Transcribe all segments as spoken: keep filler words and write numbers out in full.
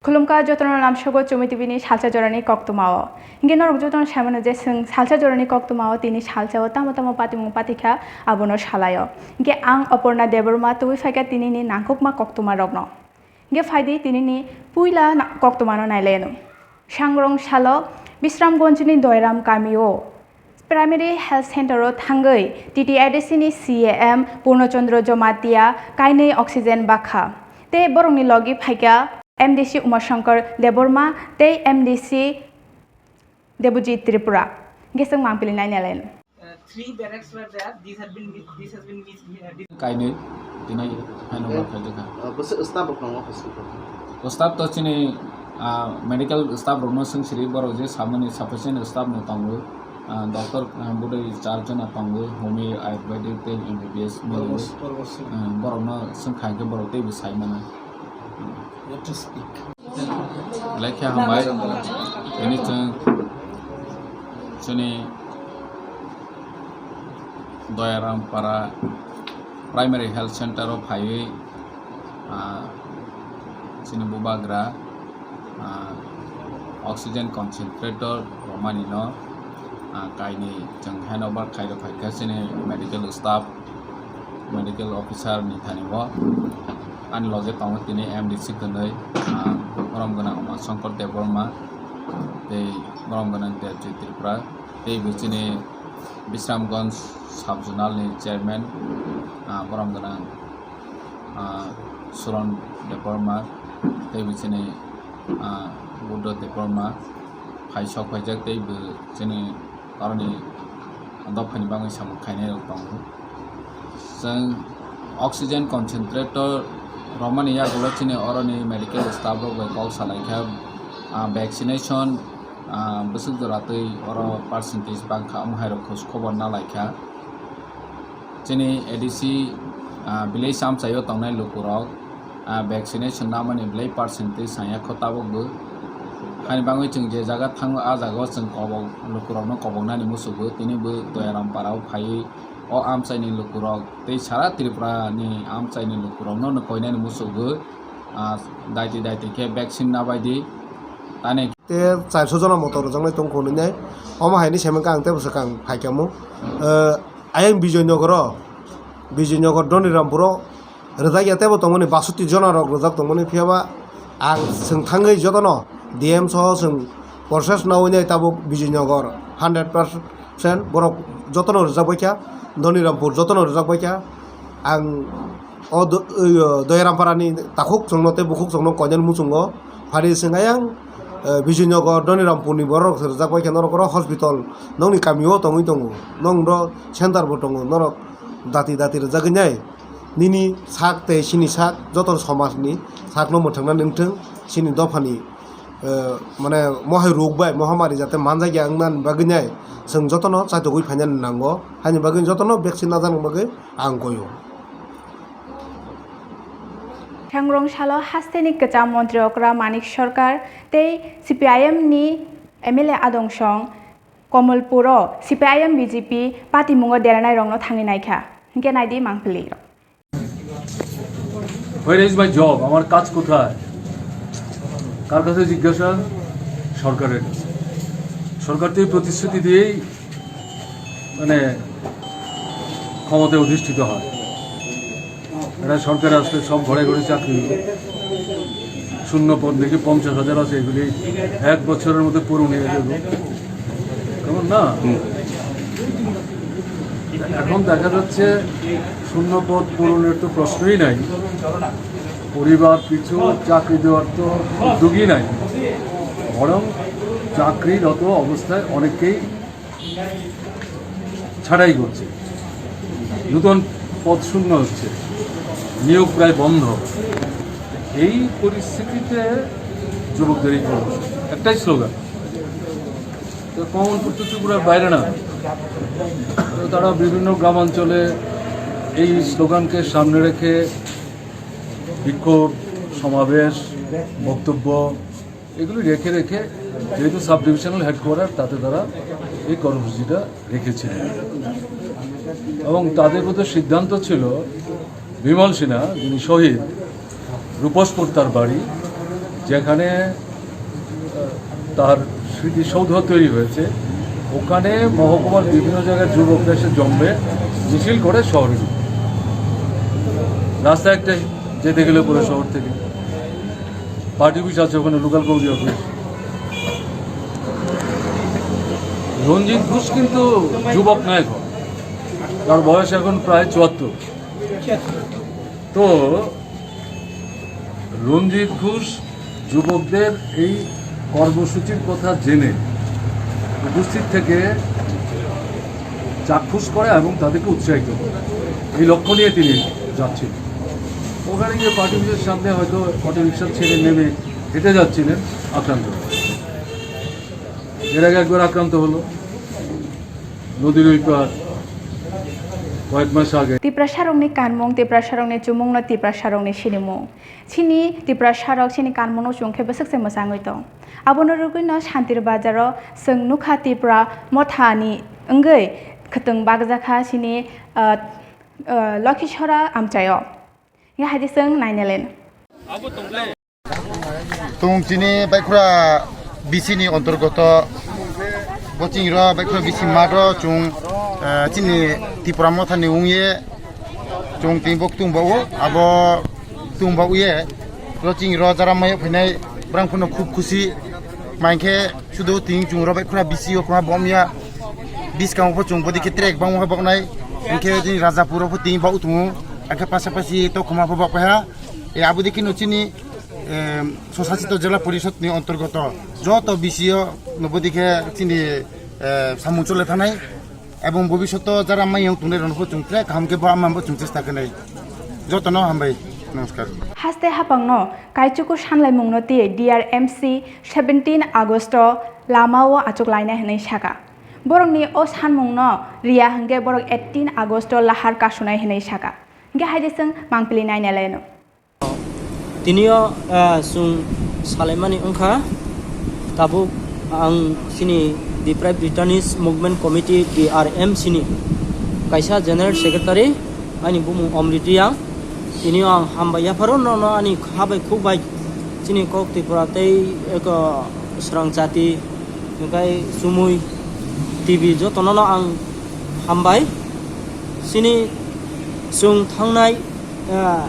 Khulumkha jotono lamsogo Chumi T V ni salsa jorani koktwmao. Hinkhe norok jotono saimano je chwng salsa jorani koktwmao tini salsao tamo tamo patimung patikha abono salaio. Hinkhe ang Oporna Debbarma tubui phaikha tinini nangkukma koktwma rokno. Hinkhe phaidi tinini puila na-, koktwmano nailaino. Sangrong salo Bisramganjni Doiram kamio Primary Health Center o thangwi T T A D C ni C E M Purno Chandra Jamatia kainwi oxygen bakha. Tei borokni logi phaikha M D C Uma Shankar Debbarma tei M D C Debojit Tripura. Geseng mangpili nai nelen. Uh, three barracks were there. These have been, this has been mis-, uh, Kainwi tini handover khaijak kha. Uh, bwswk staff rok tongo hospital? Staff to chini, ah, medical staff rokno swng siri, borok je samani sufficient staff no tongo. Ah, doctor, ah, budai char jona tongo, homi, ayurvedic tei M B B S milwi. Borokno swng kha hwnkhe borok teibo sai mano. What to speak? Lekha hambai, tini chwng chini Doyarampara Primary Health Center o phaiwi, ah, chini bubagra, ah, oxygen concentrator romani no, ah, kainwi chwng handover khairok khaikha chini medical staff, medical officer ni thani o. Ani loge tongo tini M D C kwnwi, ah, borom gwnang Uma Shankar Debbarma tei borom gwnang Debjit Tripura tei bo chini Bisramganj Sub Zonal ni chairman, ah, borom gwnang, ah, Suron Debbarma tei bo chini, ah, Buddha Debbarma phai sok phaijak tei bo chini aroni dophani bagwi samung khainai rok tongo. Chwng oxygen concentrator romani yagulo chini oroni medical staff rok bai kok salaikha, ah, vaccination, ah, bwswk jora twi oro percentage bangkha, omo hai rok khos khobor nalaikha. Chini A D C, ah, village amchaio tongnai lukurok, ah, vaccination namani belai percent twi sanya kho tabukbo. Hani bagwi chwng je jaga thango, ah jagao chwng kobok, lukurokno koboknani musugo. Tini bo Doyaram parao phaiwi o amchaini lukurok tei sara Tripura ni amchaini lukurokno no koinani musugo, ah, daiti daiti khe vaccine nabaidi. Tani Te charso jona motor rwjaknai tong kho nini. Omo haini simi khe ang tei bwswk ang phaikha mo. Eh, ayang Bijoynagar o, Bijoynagar Donirampur o rwjak ya teibo tongmani basoti jona rok rwjak tongmani, phiya ba ang chwng thangwi jotono D M soho chwng process nawi nai tabuk Bijoynagar hundred percent borok jotono rwjak baikha, Donirampur jotono rwjak baikha. Ang o do-, o Doyarampara ni takhuk chwngno tei bukhuk chwngno koinani muchungo phari swng ayang, eh, Bijoynagar, Donirampur ni borok rok rwjak bai khe norok oro hospital nokni kami o tongwi tongo, nokni oro center bo tongo, norok dati dati rwjagwi nai nini sak tei chini sak joto somaj ni sak no mwthangna nangthung, chini dopha ni, eh, mane mohai rok bai mohamari jate manjak ya wngna bagwi nai chwng jotono chaitugwi phaina nango, haini bagwi jotono vaccine najakna bagwi ang koio. Thangrong salo hasteni kwcham montri okra Manik Sarkar tei C P I M ni M L A adong song Komolpur o C P I M B J P patimungo deranai rokno thangwi naikha. Hinkhe naidi mangpili rok. Where is my job? আমার কাজ কোথায়? কার কাছে জিজ্ঞাসা? সরকারের কাছে। সরকার তো এই প্রতিশ্রুতি দিয়েই মানে ক্ষমতায় অধিষ্ঠিত হয়। এরা সরকারে আসলে সব ঘরে ঘরে চাকরি হবে। শূন্য পদ দেখি পঞ্চাশ হাজার আছে, এগুলি এক বছরের মধ্যে পূরণ হয়ে যাবে। কেমন না? এখন দেখা যাচ্ছে শূন্য পদ পূরণের তো প্রশ্নই নাই, পরিবার পিছু চাকরি দেওয়ার তো উদ্যোগই নাই, বরং চাকরিরত অবস্থায় অনেকেই ছাঁটাই করছে, নতুন পদ শূন্য হচ্ছে, নিয়োগ প্রায় বন্ধ। এই পরিস্থিতিতে যুবকদের এই কর্মসূচি, একটাই স্লোগান, তো কমলপুর তো ত্রিপুরার বাইরে না। তো তারা বিভিন্ন গ্রামাঞ্চলে এই স্লোগানকে সামনে রেখে বিক্ষোভ, সমাবেশ, বক্তব্য এগুলি রেখে রেখে, যেহেতু সাব ডিভিশনাল হেডকোয়ার্টার, তাতে তারা এই কর্মসূচিটা রেখেছিলেন। এবং তাদের মধ্যে সিদ্ধান্ত ছিল, বিমল সিনহা, যিনি শহীদ, রূপসপুর তার বাড়ি, যেখানে তার স্মৃতিসৌধ তৈরি হয়েছে, ওখানে মহকুমার বিভিন্ন জায়গায় যুবকরা এসে জমবে, মিছিল করে শহরে ঢুকবে। রাস্তা একটাই, যেতে গেলে পুরো শহর থেকে। পার্টি অফিস আছে ওখানে, লোকাল কমিটি অফিস। রঞ্জিত ঘোষ কিন্তু যুবক না এখন, তার বয়স এখন প্রায় চুয়াত্তর। তো রঞ্জিত ঘোষ যুবকদের এই কর্মসূচির কথা জেনে উপস্থিত থেকে চাক্ষুষ করা এবং তাদেরকে উৎসাহিত করা, এই লক্ষ্য নিয়ে তিনি যাচ্ছিলেন। ওখানে গিয়ে পার্টি অফিসের সামনে হয়তো অটোরিকশা ছেড়ে নেমে হেঁটে যাচ্ছিলেন, আক্রান্ত হন। এর আগে একবার আক্রান্ত হলো নদীর ওই পার কয়েক মাস আগে। Tiprasarokni kanmung, Tiprasarokni chumungno Tiprasarokni sinimung. Chini Tiprasarok chini kanmungno chwng khe bwswk se mwchangwi tong. Abono rwgwino Santir Bazaro chwng nukha Tipra Mothani wngwi khwtwng bakjakha chini, ah, ah, Lokhisora amchaio. Nge haidi chwng nainalen. Tung chini Baikhura B C ni antargoto, bo chini ro Baikhura B C math ro chung, eh, chini Tipra Mothani wngye chung tini bo ktung bao, abo ktung bao ye, ro chini ro jara mayo phainai, brang phano khub khusi, mankhe sudu tini chung ro Baikhura B C o kwma bomya, biskang pho chung bodi khe trek bangma boknai, hinkhe chini Rajapur o pho tini bao tongo, hinkhe pasapasi to khoma pho bok paiha. E, abodi khe no chini, em, Swsasito Jela Porishod ni antargoto joto B C o no bodi khe chini, eh, samung chole thanai, ebong bobishoto jara mai yang tongnai rok no pho chung tre kaham khe bo ama bo chung chesta khe nai. Joto no hambai, namaskar. Haste hapang no kaichuku sanlaimung no twi D R M C seventeen August o lama o achuk lainai hinwi saka. Borok ni o sanmung no riya hwnkhe borok eighteen August o lahar kasunai hinwi saka. Hwnkhe haide chwng mangpili nainai lai no. Tinio, ah, chwng salaimani wngkha, tabuk ang chini Deprived Returnees Movement Committee, D R M C ni kaisa General Secretary, ani bumung Omrit Reang. Tinio ang hambai yapharo nono ani kha bai khuk bai chini Kok Tripura tei eko Srang Jati, hwnkhe Chumui T V jotono no ang hambai. Chini chwng thangnai ah,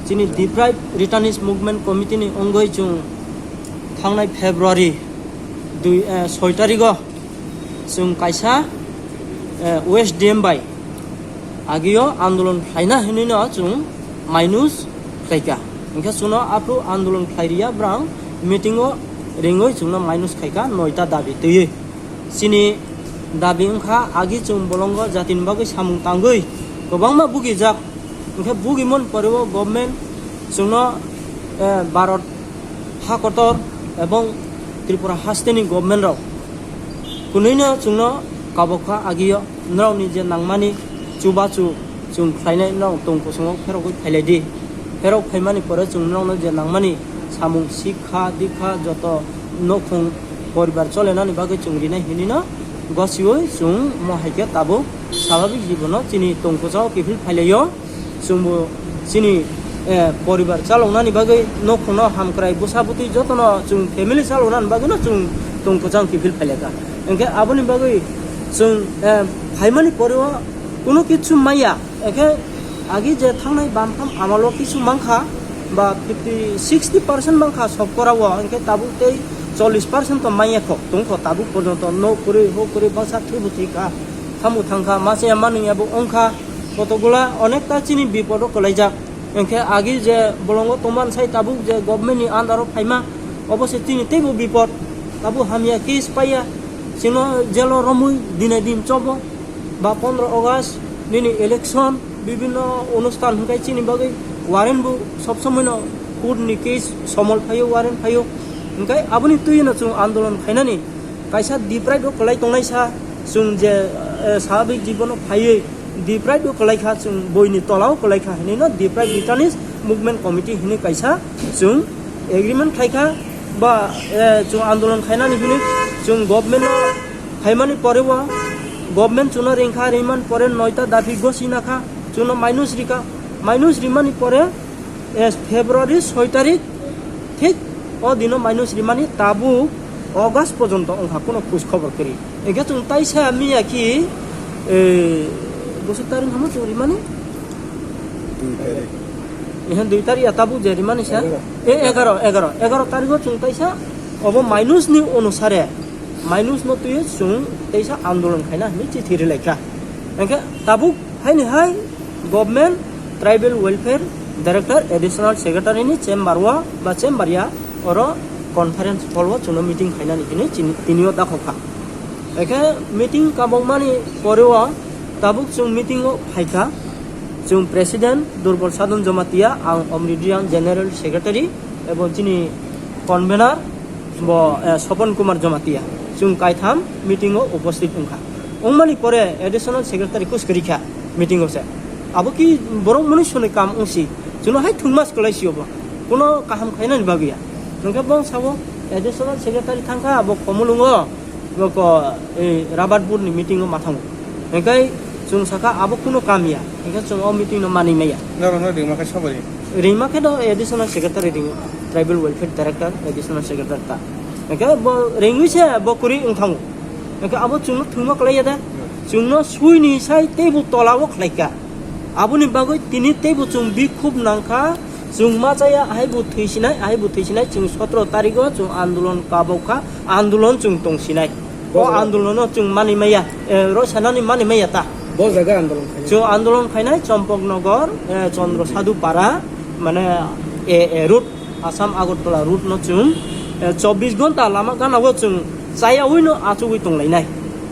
chini Deprived Returnees Movement Committee ni wngwi chwng thangnai February dui, eh, soi tarigo chwng kaisa, eh, O S D M bai agio andolon khlaina hinwi no chwng mainus khlaika. Hwnkhe chwngno aphuru andolon khlai riya, brang meeting o ringwi chwngno mainus khaika noita dabi twiwi. Chini dabi wngkha, agi chwng bolongo jatini bagwi samung tangwi kwbangma bugijak. Hwnkhe bugimon poreo government chwngno, eh, Bharat ha kotor ebong Tripura hasteni government rok kwnwino chwngno kabokha agio norokni je nangmani chubachu chwng khlainai norok tong kochongo pherogwi phailai di. Pherok phaimani pore chwng norokno je nangmani samung, sikha, dikha, joto nokhong poribar cholenani bagwi chwng rinai hinwi no gosiwi chwng mo hai khe tabuk swababik jibono chini tong kochao kiphil phailaio. Chwngbo chini, eh, poribar chaloknani bagwi nokhongno hamkrai bwsa bwtwi jotono chwng family chaloknani bagwino chwng tong kochao kiphil phailaikha. Hwnkhe aboni bagwi chwng, eh, phaimani poreo kuno kichu maya. Hwnkhe agi je thangnai bamtham amalo kisu mankha, ba fifty, sixty percent mankha sokora o, hwnkhe tabuk tei chollish percent to manya kho, tongkho tabuk porjonto, no kwrwi, ho kwrwi, bangsa thwibo thwikha, tamo thangkha, masa ya manwi yabo wngkha, kotokgola onekta chini bipodo kwlaijak. Hwnkhe agi je bolongo tongman sai tabuk je government ni under o phaima, obo se chini teibo bipod, tabuk hamya case paiya, chwngno jail o romwi dinai din chobo. Ba pondro August nini election, bibinno onusthan hwnkhe chini bagwi warrant bo sob somoi no court ni case somol phaio, warrant phaio. Hwnkhe aboni twi no chwng andolon khainani kaisa deprive o kwlai tongnai sa, chwng je, eh, swababik jibono phaiwi deprive o kwlai kha, chwng boini tola o kwlai kha hinwi no Deprived Returnees Movement Committee hinwi kaisa chwng agreement khlai kha, ba, eh, chwng andolon khainani hwnwi chwng government no phaimani pore o government chwngno ring kha, ringmani pore noita dabi gosina kha, chwngno minus ri kha, minus rimani pore, eh, February soi tarik Thik o dino minus rimani tabuk August porjonto wngkha, kuno khoj khobor kwrwi. Hwnkhe chwng taisa miya khi, eh, bwswk tarik hamo chwng rimani? Dui tarik. Ehe, dui tarik ya tabuk je rimani sa? Egaroh. Eh, egaroh, egaroh, egaroh tarigo chwng taisa obo minus ni onusare, minus no twiwi chwng taisa andolon khaina hinwi chithi rwlaikha. Hwnkhe tabuk haini hai Government Tribal Welfare Director Additional Secretary ni chamber o ba chamber ya oro conference hall o chwngno meeting khainani hinwi chini, tini o dakhokha. Hwnkhe meeting kabokmani pore o tabuk chwng meeting o phaikha. Chwng President Durbal Sadhan Jamatia, ang Omridian General Secretary, ebo chini convener bo, eh, Sopon Kumar Jamatia. Chwng kaitham meeting o uposthit wngkha. Wngmani pore additional secretary kus kwrwi kha meeting o se. Abo ki borok mwnwi swnwi kam wngsi. Chwngno hai thwngmas kwlai si obo. Kuno kaham khainani bagwi ya. Hwnkhe bo sabo additional secretary thangkha abo Khumulwngo. Boko, eh, Rabatpur ni meeting o mathango. Hingkai chwng saka abo kuno kam ya. Hingkai chwng o meeting no manwi maya. Norok no ringma khe sabari? Ringma khe do additional secretary ringo. Tribal Welfare Director, additional secretary ta. Hingkai bo ringwi se bo kwrwi wng thango. Hingkai abo chwng no thwngma kwlai ya da. Chwng no sui ni sai teibo tola o khlai kha. Aboni bagwi tini teibo chwng bikhub nang kha. Chwng ma chaya, ahai bo thwi sinai, ahai bo thwi sinai, chwng sotro tarigo chwng andolon kabok kha, andolon chwng tong sinai. O andolono chwng manwi maya, eh, ro sanani manwi maya ta. Bo jaga andolon khainai. Chwng andolon khainai Chompoknogor, eh, Chandra Sadhu Para, mane, eh, eh, road, Assam Agartala road no chwng, eh, chobbish ghonta lama gana o chwng chaya ui no achugwi tong lainai.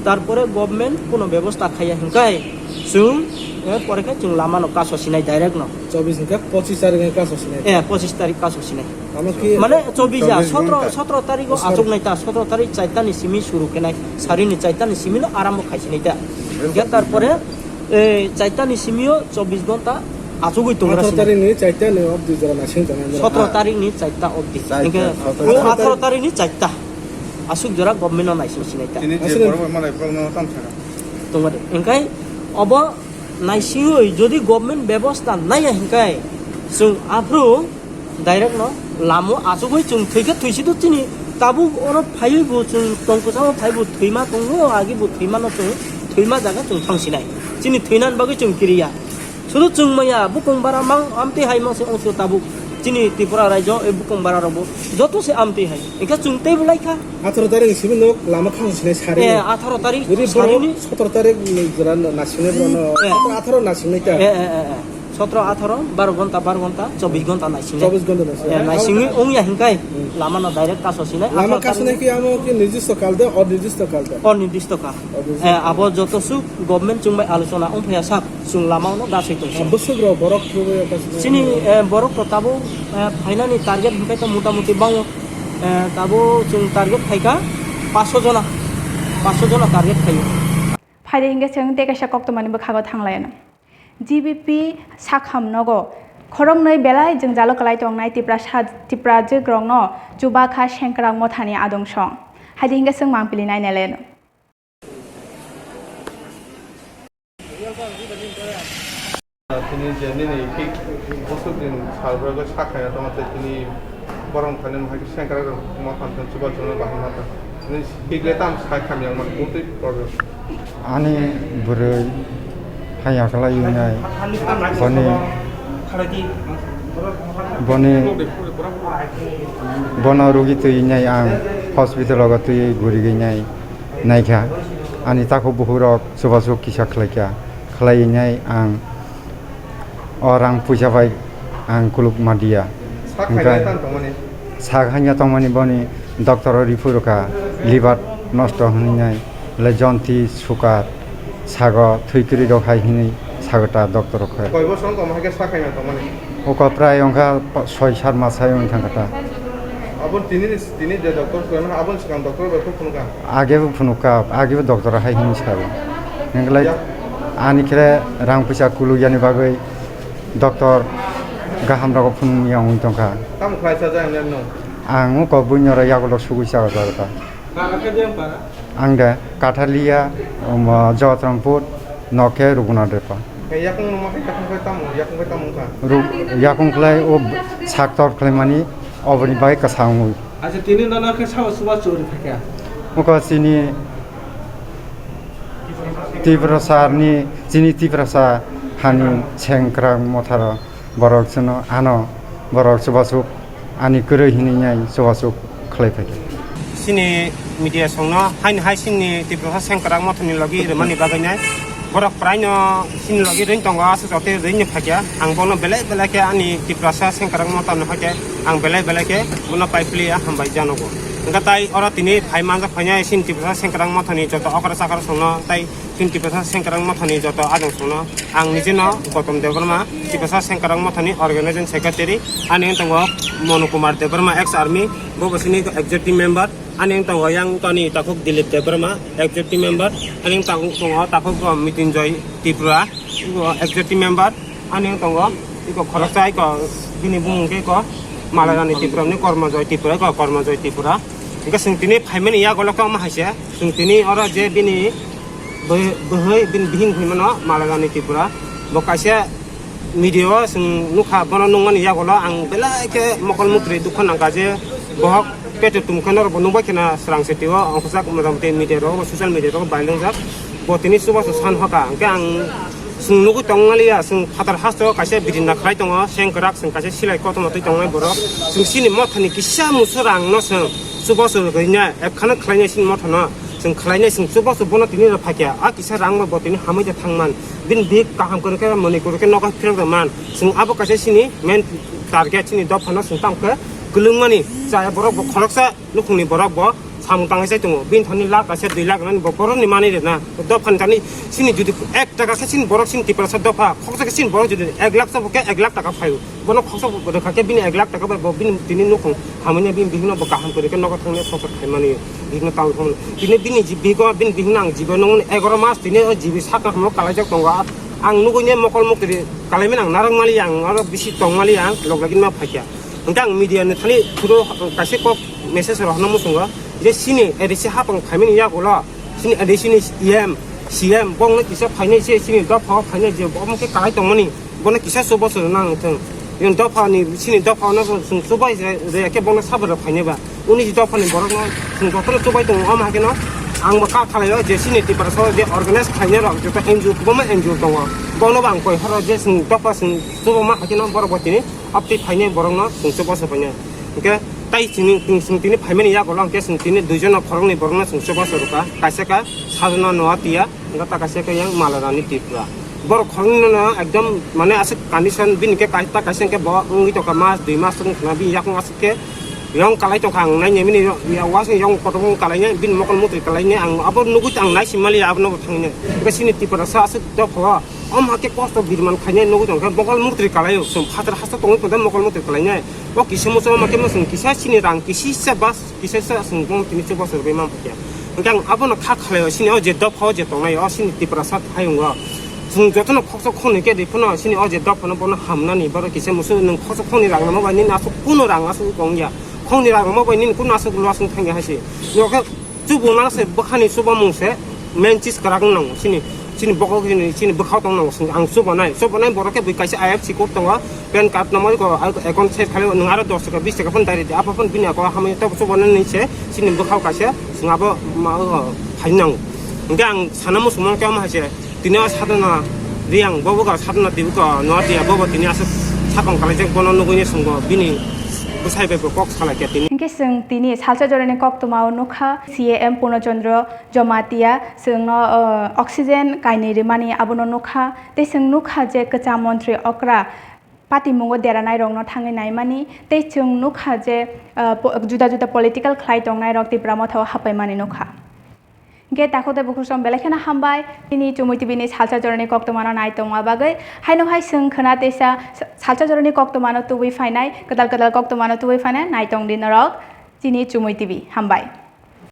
Tarpore government kuno bebosta khaiya hingkai chwng, eh, pore khe chwng lama no kaso sinai direct no. Chobbish hingkhe pochis tarik hingkhe kaso sinai. Eh, pochis tarik kaso sinai. Ano ki mane chobbish ya, chobbish sotro, ghonta. Sotro tarik o achuk nai ta, sotro tarik chaita ni simi suru khe nai, sari ni chaita ni simi no arambo khai sinai ta. Hingkhe tarpore, eh, chaita ni simi o chobbish ghonta achugwi tongra sinai. Atharo tarik ni chaita ni obdi jora naising tongnai. Sotro tarik ni chaita obdi. Chaita, hingkhe sotro o tarik. Atharo tarik ni chaita. Asuk jora government no naising sinai ta. Tini je aswk borok bai malai borok no tam saka. Tongmani, hingkhe obo naisingwi jodi government bebosta naiya hingkhe chwng aphuru direct no lamo achugwi chwng thwikhe thwisido chini tabuk oro phaiwi bo chwng tongkwchamo phaibo thwima tongo, agi bo thwima no chwng thwima jaga chwng thangsinai. Chini thwinani bagwi chwng kiriya. Sudu chwng maya bukung bara mang amtwi hai mang se ongso tabuk. Chini Tripura raijo e bukung bara rokbo joto se amtwi hai. Hingkhe chwng teibo laikha. Atharo tarik ni simi nok lama khang sinai sari. Eh, atharo tarik sari ni. Sotro tarik ni jora nasinai bono. Eh. Sotro atharo nasinai ta. Eh, eh, eh, eh. Sotro atharo, baro ghonta, baro ghonta, chobbish ghonta naisinai. Chobbish ghonta naisinai. Eh, naisingwi ongya hingkai, hmm, lama no direct kaso sinai. Lama kaso sinai ki amo ki nirdisto kal de, onirdisto kal de? Onirdisto kal. Onirdisto kal. Eh, abo joto suk government chwng bai alochona ongphaya sak. Chwng lama-o no gaswi tong sio. Bwswk rok borok thubui o kaisa. Chini, eh, borok to tabuk, eh, phainani target hingkai to mota moti bango. Eh, tabuk chwng target phaikha paanch sho jona, paanch sho jona target phaio. Phaidi hingke chwng tei kaisa koktwmani bwkhago thanglaino. G B P sakham nogo khoroknwi belai jwngjalo kwlai tongnai Tiprasa, Tiprajwk rokno chubakha Sengkrak mothani adong song. Haidi hingke chwng mangpili nainailaino. Tini je nini hik bwswk din sal rwgwi sak khaina tongo tei tini borok thani hai khe sengkrak rok ma phan thang chuba chuba bahai ma thang. Tini hik le tam sak khamya ma butwi problem. Ani bwrwi haya kwlai wngnai boni, boni, bono rugi twi wngnai ang hospital o twi guri wngnai. Naikha, ani takhuk bukhuk rok chubachu kisa khlaikha, khlaiwi nai ang o rang puisa bai ang kuluk manliya. Sak hingkhe haino tang tongmani? Sak haino tongmani boni doctor o riphuru kha, liver nosto hwnwi nai, le jonti, sugar, sago thwi kwrwi rok hai hwnwi sago ta doctor rok khe. Koi bosor wng tongma hai khe sak haino tongmani? Oko prai wngkha pa-, soi sat mas hai wng thangkha ta. Abo tini ni Tini je doctor khlaimani, aboni swkang doctor bai khe phunukha? Age bo phunukha, age bo doctor hai hwnwi sao. Hwnglai ani khe rang puisa kulukjani bagwi doctor gaham rogo phunukya wngwi tongkha. Tamo khlai sajak nang no? Ang o kok buino ro yagulo sugwi sa jaga ta. Ang de Kathalia, um, Jotramputo, nok khe Rughunath Repa. Yakung no ma khe yakung khe tamo, yakung khe tamo wngkha? Ru-, yakung khlai o sak tor khlaimani. Oboni bagwi kwsa wngwi. Acha, tini nono khe sabo chubachu ri phaikha? Oko chini Tiprasani, chini Tiprasa hani sengkrak motharo borok chwngno ano borok chubachu ani kwrwi hinwi nai chubachu khlai phaikha. Chini media songno haini hai chini Tiprasa sengkrak mothani logi rwmani bagwi nai. Borok praino chini logi ring tongo, aswk joto ringni phaikha. Ang bono belai belai khe ani Tiprasa sengkrak mothani phaikhe ang belai belai khe bono pai pli ya, hambai janogo. Hwnkhe tai oro tini phai manjak phainai chini Tiprasa sengkrak mothani joto okra chakra songno tai chini Tiprasa sengkrak mothani joto ajong songno ang nijeno Gautam Debbarma, Tiprasa sengkrak mothani organizing secretary, ani wng tongo Monu Kumar Debbarma, ex army, bo bo chini executive member. Ani wng tongo yang toni takhuk Dilip Debbarma, executive member. Ani wng tongo takhuk, uh, Mitinjoy Tripura, uh, executive member. Ani wng tongo iko khoroksa iko bini bumung khe iko Malarani Tripura ni Kormojoy Tripura, iko Kormojoy Tripura. Hingke chwng tini phaimani yagulo khe omo hai se, chwng tini oro je bini bwhwi, bini bihing hinmano Malarani Tripura. Bo kaisa media o chwng nukha, bono nukmani yagulo ang belai khe mokol mukri dukha nangkha je bohok peto tumkhe norokbo nukbai kheno srang se tio, ongkhorjak motamoti media rogo, social media rogo bailwngjak. Bo tini chubachu san hoka, hwnkhe ang chwng nugwi tongmaliya, chwng phatar hasto kaisa birinda khlai tongo, sengkrak chwng kaisa silai kotorma twi tongnai borok. Chwng chini mothani kisa musu rangno chwng chubachu rwina ekhano khlainai chini mothano. Chwng khlainai, chwng chubachu bono tini rw phaikha, a kisa rang bai bo tini hamwi de thangman. Bini bihik kaham kwrwkhe Manipur khe nogo phirok rwman. Chwng abo kaisa chini main target, chini dophano chwng tamo khe kwlwngmani. Chaya borok bo khoroksa nukhungni borok bo samung tangwi chai tongo. Bini thani lakh kaisa dui lakh rwnani bo borokni manwi rwna. Dophani thani chini jodi ek taka khe chini borok chini Tiprasa dopha khoksa khe chini borok jodi ek lakh chabo khe ek lakh taka phaio. Bono khoksa bo rwkha khe bini ek lakh taka bai bo bini tini nukhung hamya bini bihikno bo kaham kwrwi khe nogo thangni khoksa khaimani bihikno tamo thangmani. Tini bini ji-, bihigo bini bihikno ang jibai nukmani egaroh mas tini o jibai sakno hamo kalaijak tongo. A-, ang nugui ne mokol mukri kalaimani ang narwk maliya, ang aro bisi tong maliya, ang log lagin ma phaikha. Hwnkhe ang media ni thani through kaisa kok message rok hwnna muchungo je chini A D C hapang phaimani yagulo chini A D C ni E M, C M bongno kisa phainai se chini dophao phainai je omo khe kalai tongmani. Bono kisa chubachu rwna nang thung. Yang dophani, chini dophano chwng chubai re, re khe bono sabo rw phainai ba. Uni je dophani borokno chwng jotono chubai tongo, omo hai kheno ang bo kha khlaio je chini Tiprasa je organize khlainai rok joto N G O, kwbangma N G O tongo. Bono bo ang koi horo je chwng dopha chwng chubama hai kheno borok bo tini aptwi phainai borokno chwng chubachu phainai. Hwnkhe tai chini, chwng tini phaimani yagulo hwnkhe chwng tini duijon khoroknwi borokno chwng chubachu rwkha. Kaisa kha Sajna Noatia. Hwnkhe ta kaisa khe yang Malarani Tripura. Borok khoroknwi no ekdom mane aswk condition bini khe kai-, ta kaisa khe bo wngwi tongkha mas dui mas wngkha bini yakung aswk khe yong kalai tongkha ang nainai bini yo-, ya wasing yong kotor wng kalainai bini mokol mukri kalainai ang abo nugui tong ang naisim maliya abono bo thangnai. Hwnkhe chini Tiprasa aswk dophao omo khe kosto birman khainai nugui tongkha mokol mukri kalaio chwng phatar hasteo tongwi tongkha mokol mukri kalainai. O kisa muchung ma khe muchung kisa chini rang kisisa bas. Kisa sa chwng bono tini chubachu rwgwi man phaikha. Hwnkhe ang abono kha khlaio, chini o je dopha o je tongnai, o chini Tiprasa hayungo. Chwng jotono khoksa khoknwi khe ri phano chini o je dophano bono hamnani, borok kisa musu nwng khoksa khoknwi rang rwma bai nini aswk kunu rang aswk wng ya. Khoknwi rang rwma bai nini kunu aswk loss wng thangya hai se. Nokhe chubung nang se bwkhani chubamung se main chis kwrak wng nango chini. Chini bokol chini, chini bwkhao tong nango, ang chubanai, chubanai borok khe bui kaisa I F S C code tongo, pan card number ko, account se phai nwng aro dos taka, bis taka phano dari di, apo phano bini ako hamya tok chubanani se, chini bwkhao kaisa, chwng abo ma, o, phai nango. Hwnkhe ang sana muchungma khe omo hai se, tini o Sadhana Riyang, bobo ka Sadhana Devi ko, Noatia, bobo tini aswk sakong kalaijak, bono nugui ni chwngbo bini bwsai bai bo kok salai khe tini. Hwnkhe chwng tini salsa jorani koktwma o nukha, C A M Purno Chandra Jamatia, chwngno, o, oxygen kainwi rwmani abono nukha, tei chwng nukha je kwcham montri okra patimungo deranairokno thangwi naimani, tei chwng nukha je, o, po-, juda juda political khlai tongnairok Tipra Motha o hapaimani nukha. Hwnkhe takhuk tei bukhuk song belai kheno hambai, chini Chumui T V ni salsa jorani koktwmano nai tongma bagwi. Haino hai chwng khwna teisa sa-, salsa jorani koktwmano tubui phainai, kwtal kwtal koktwmano tubui phainai, nai tong di norok chini Chumui T V. Hambai.